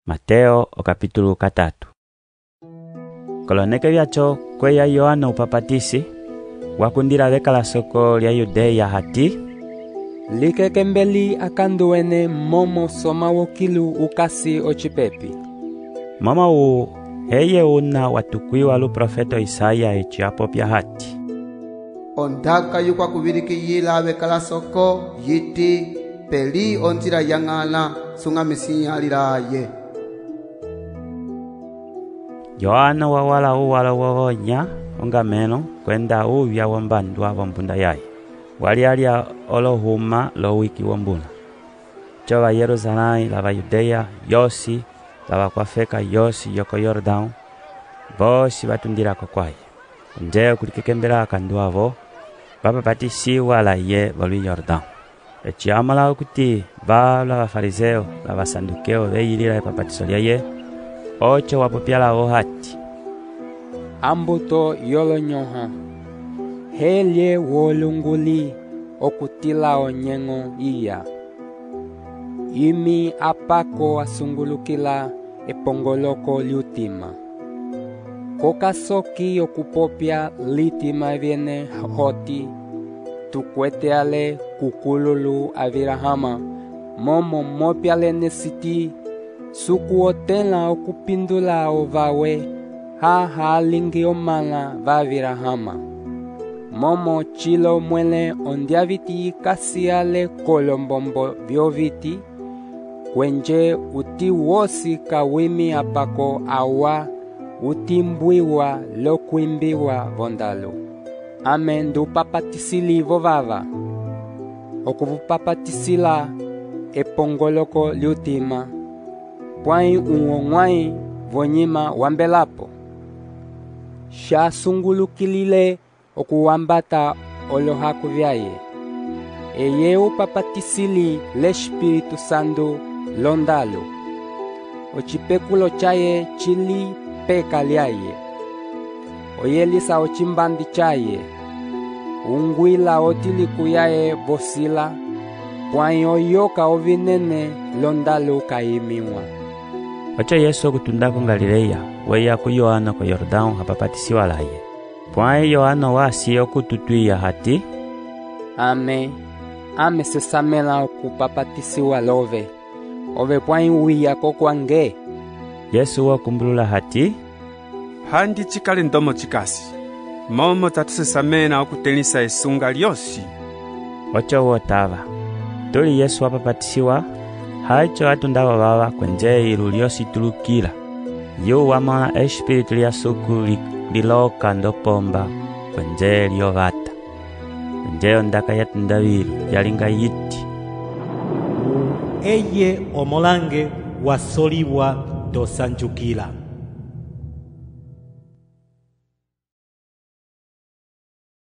Mateo okapitulu katatu. Koloneke viaco kueya Yoano Upapatisi, wa kundila vekalasoko lia Yudeya hati: Likekembeli akandu ene, momo Usoma wokilu u kasi ocipepi. Momo u eye una wa tukuiwa luprofeto Isaya eci a popia hati: Ondaka yukuakuvilikiyila vekalasoko yiti, Peli onjila ya Ñala, suñamisi alila aye. Yoano wa wala uwalo wovonya ongamelo kuenda uvia wombandua vombunda yaye. Wa lialia olohuma lowiki wombula. Oco va Yerusalãi la va Yudea yosi la vakuafeka yosi yoko Yordão vosi va tundila kokuaye. Kuenje oku likekembela akandu avo, va papatisiwa laye volui Yordão. Eci a mola okuti valua va Fariseo la va Sandukeo veyilila epapatiso liaye, oco wa popia lavo hati: Ambuto yolonyoha, helie wo lunguli oku tila onyeño iya? Imi apako a sungulukila epongoloko liutima. Ko ka soki oku popia litima viene hoti, tu kuete ale kukululu Avirahama, momo mopia lene siti, Suku o tẽla oku pindula ovawe ha ha lingi omãla va Avirahama. Momo cilo muẽle ondiaviti yi kasi ale kolombombo vioviti, kuenje uti wosi ka wimi apako awa u timbuiwa loku imbiwa vondalu. Ame ndu papatisili vovava, oku vu papatisila epongoloko liutima, puãi u o ñuai vonyima wa mbelapo. Ca sungulukilile oku wambata olohaku viaye. Eye u papatisili l'Espiritu Sandu londalu. Ocipekulo caye ci li peka liaye. O yelisa ocimbandi caye. Unguila otiliku yaye vosila, puãi o yoka ovinene londalu ka yimiwa. Oco Yesu oku tunda ko Galileia weya ku Yoano ko Yordão ha papatisiwa laye. Puãi Yoano wa sia oku tutuiya hati: Ame, ame sesamẽla oku papatisiwa love, ove puãi wiya kokuange. Yesu wo kumbulula hati: Handi ci kale ndomo ci kasi, momo ca tu sesamẽla oku tẽlisa esunga liosi. Oco wo tava. Tuli Yesu wa papatisiwa, haico a tunda vovava, kuenje ilu lio situlukila. Yu wa mola Espiritu lia Suku li loka ndopomba, kuenje lio vata. Kuenje ondaka ya tunda vilu ya linga yiti: U eye Omõlange wa soliwa, ndo sanjukila.